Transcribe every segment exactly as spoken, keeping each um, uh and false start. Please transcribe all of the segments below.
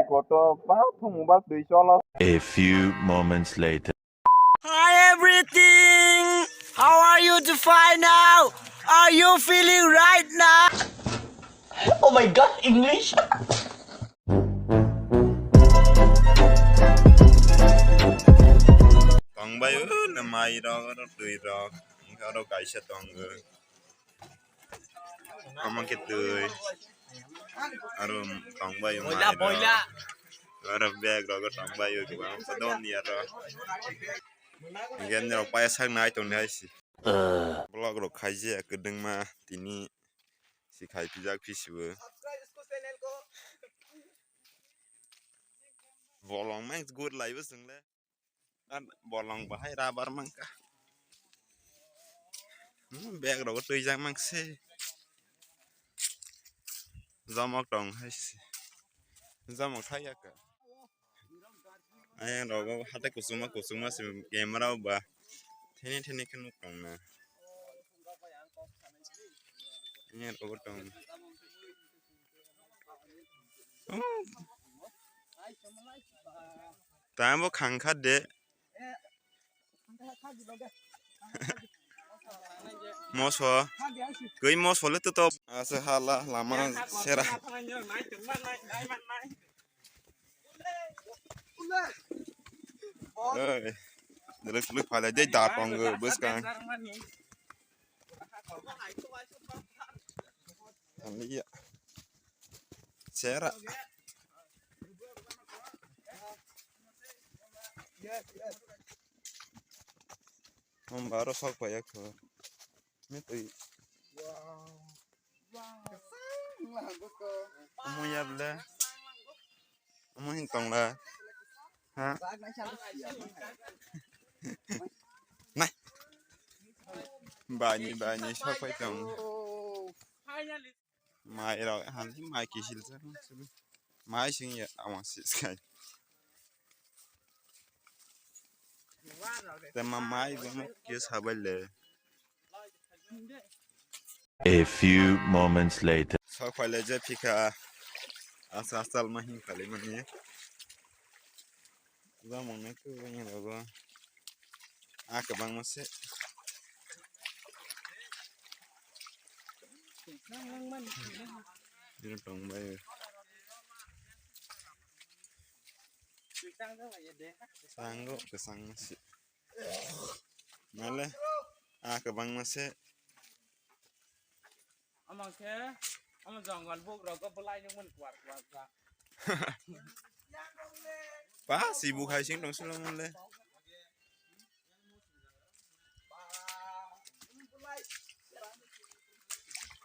Koto ba thung mobile twi cholo. A few moments later. Hi everything! How are you to find out? Are you feeling right now? Oh my god, English! Tongbai o na mai rok, oro twi rok, oro kaisa tongo. Omo khe twi. Aro tongbai o mai rok. Aro bag rok tongbai o kwbangma doni aro. Hinkhe norok paisa nai tongdi hai se. Vlog rok khaijak kwdwngma tini si khai pijak phi sibo. Bolong mang gur laibo chwng le. Bolong bahai rabar mangka. Hmm, bag rogo twijak mangse. Jomok tong hai se. Jomok thai ya ka. Ayang rogo hatai kuchuma kuchuma se camera ba. Thini thini khe nuk tong na. Ayang rogo tong. Hmm. Tamo khangkha de. Moso. Koi moso le to to. Asa hala lama sera. Oi. Dele sulu phala de da pang bus kan. Tanglia. Sera. Om baro sok paya ko. Metoi. Omo yable. Omo hin tongla. Ha? Nai. Bani, bani, sok pai tong. Mai rok, han mai kisil sa. Mai sing ya, awang sis kai. Tema mai bo mo kis habai le. A few moments later. Sok phaile je phikha. Asa asal ma hin khali mani. Jamong ne ku bang rogo. A kwbangma se. Iro tong bai. Sango kwsang se. Male a kwbangma se. Omo khe omo jongol buk rogo bwlai nung mani kwar kwar kwar. Ba si buk hai sing tong silo mole.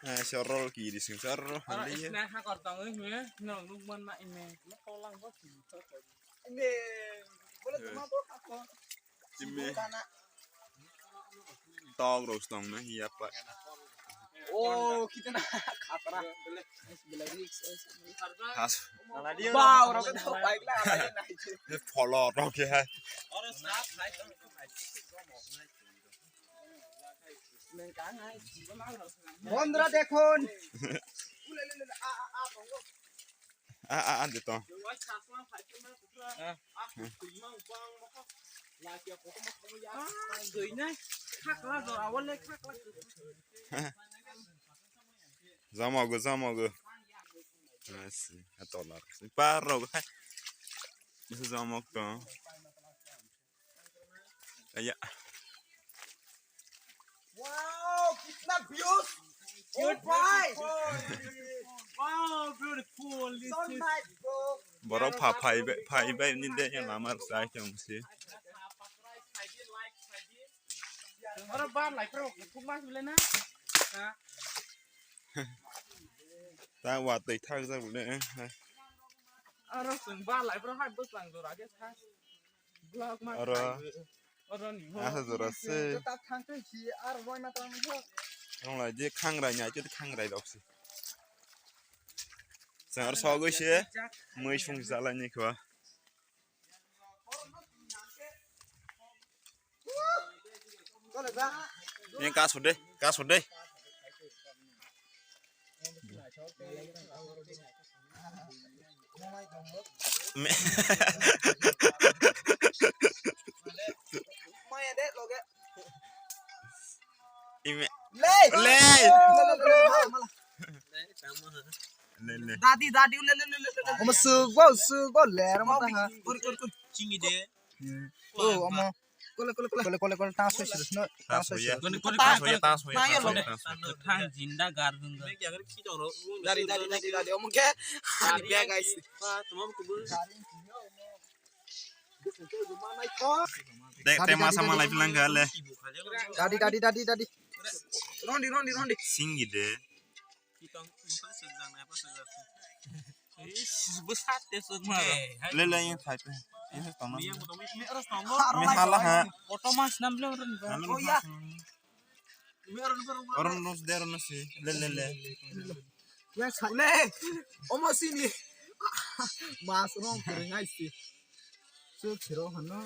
Eh, sorol kiri sing sorol handi ya. Nah, hakor tong eh, nong nuk man ma ime. Nak kolang bos. Ime. Boleh cuma bos apa? Ime. Tok rok tong na hiya pa. Oh, kita na khatra. Has. Ba, orang kita baik lah, apa ya, nah, itu. Ini polo rok ya. Bondra dekhon. A, a, a, de to. Jama go, jama go. Asi, a to na. Par rok hai. Jama to. Aya. Wow, kitna views. Oh my. Wow, beautiful. So nice, bro. Borok pha phai bai, phai bai ni de yang lama sai chong si. Oro ba lai pro, kuma sule na. Ha? Ta wa tei thak jak le. Aro sung ba lai pro hai bwslang jora khe sa. Vlog ma aro khai. Aro ni mo. Aha jora se. Ta thang thang si ar boy ma tang ho. Tong lai je khang rai nya je khang rai rok se. Sang ar so goi se. Mui sung jalai ni kho. Yang kaso de, kaso de. Me- Maya de loge. Ime- Lei! Lei! Lei, lei. Dadi, dadi, le, le, le, le, le. Omo sugbo, sugbo, le, omo ta ha. Kori, kori, kori. Chingi de. Hmm. Oh, omo. Kole, kole, kole. Kole, kole, kole, tang soi soi, no, tang soi soi. Kole, kole, tang soi, tang soi, tang soi, tang soi. Thang jinda gar dun da. Dari, dari, dari, dari, omo ke. Ani bag guys. Dek, te masa malai pilang gale. Dadi, dadi, dadi, dadi. Rondi, rondi, rondi. Singi de. Kitong, mukha sejang, apa sejang. Ish, besar te sejang. Le, le, yang type. Yang tong. Yang tong, ini harus tong. Mi hala ha. Foto mas nam belum ren. Oh ya. Orang nos der nos si. Le, le, le. Yang sa-, le. Omo sini. Mas rong kering ai si. Chuk siro hano.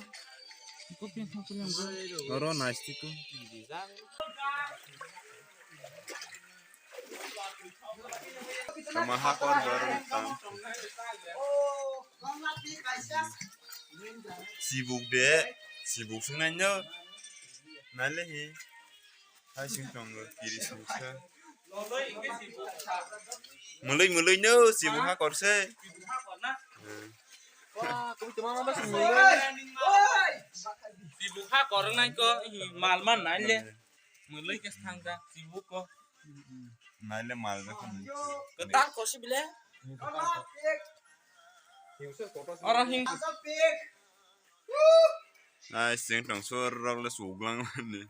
Oro nice tiko. Tama hakor baru tang. Sibuk de, sibuk sungnai no. Nale he. Hai sing tongo, kiri sungsa. Mwlwi mwlwi no, sibuk hakor se. Hmm. Sibuk hakor nai ko, mal man nai le. Mwlwi ke thang ja, sibuk ko. Nai le mal ja ko. Ketar ko si bile. Ora hing. Nai sing tong sur rok le suglang mani.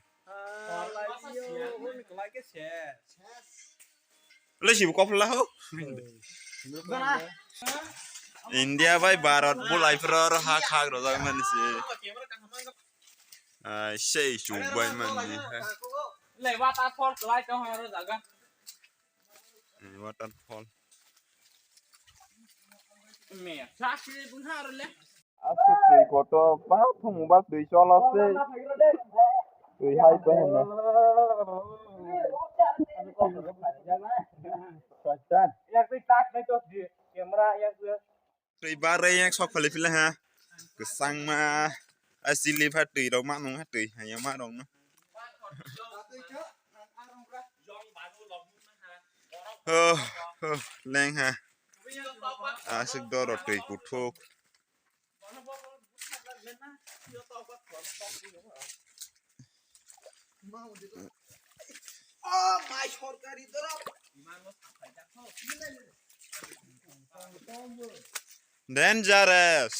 Le sibu kop la ho. India bai Bharat bo lai phro ro ha khak rojak mani se. Ai sei chuk bai mani. Le waterfall klai tong ha ro jaga. Waterfall. Me sa si bun ha ro le. Aswk twi kotor, ba thwngmung ba twi cholo se. Twi hai pe hwnwi. Twi barwi yak sok phali phila ha. Kwchangma. A chili pha twi rok ma nung ha twi ha ya ma rok no. Oh, oh, leng ha. Aswk doro twi kuthuk. Dangerous.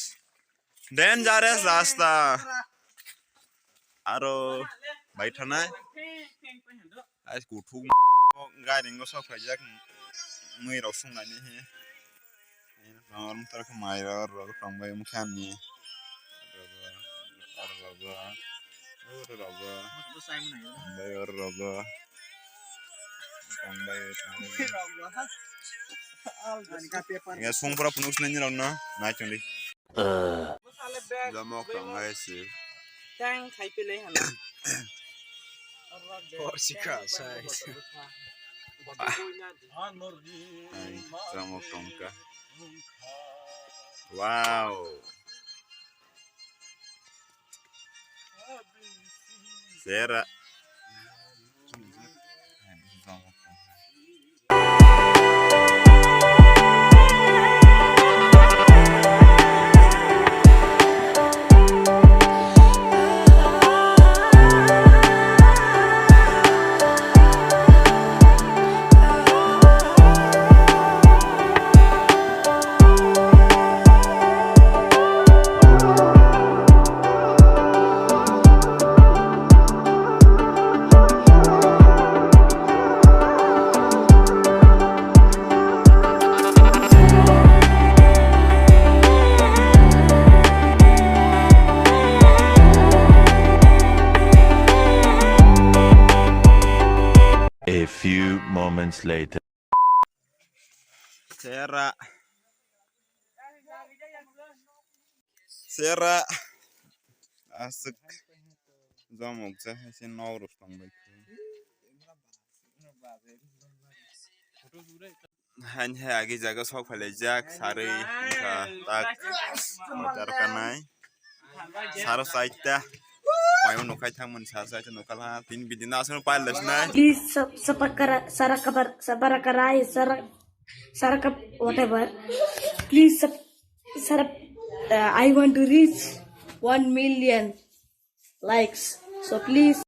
Dangerous rasta. Aro bai thanai. Ais kuthuk gari ngo sok phaijak mui rok sung nani he. Aro motor khe mai rok rok tong bai mokhe ani. Oro rogo. Oro rogo. Tong bai oro rogo. Tong bai oro rogo. Ani ka paper. Ya sung pura phunuk sinai ni rok no nai chong di. Jamok tong bai si. Tang khai pele hana. Korsika sai. Ai, jamok tongka. Wow. Sera. A few moments later. Sera. Sera. Aswk. Jamok ja hai se nok rok tong bai. Hain hai agi jaga sok phailaijak sarwi wngkha tak. Otar kanai saro saita. Payo nukhai thangmani saro saita nukhalha tin bidina aswk pailai sinai. Please sub- sabakara sarakar sabarakai sarak sarakap whatever. Please sub- sarap uh, I want to reach one million likes. So please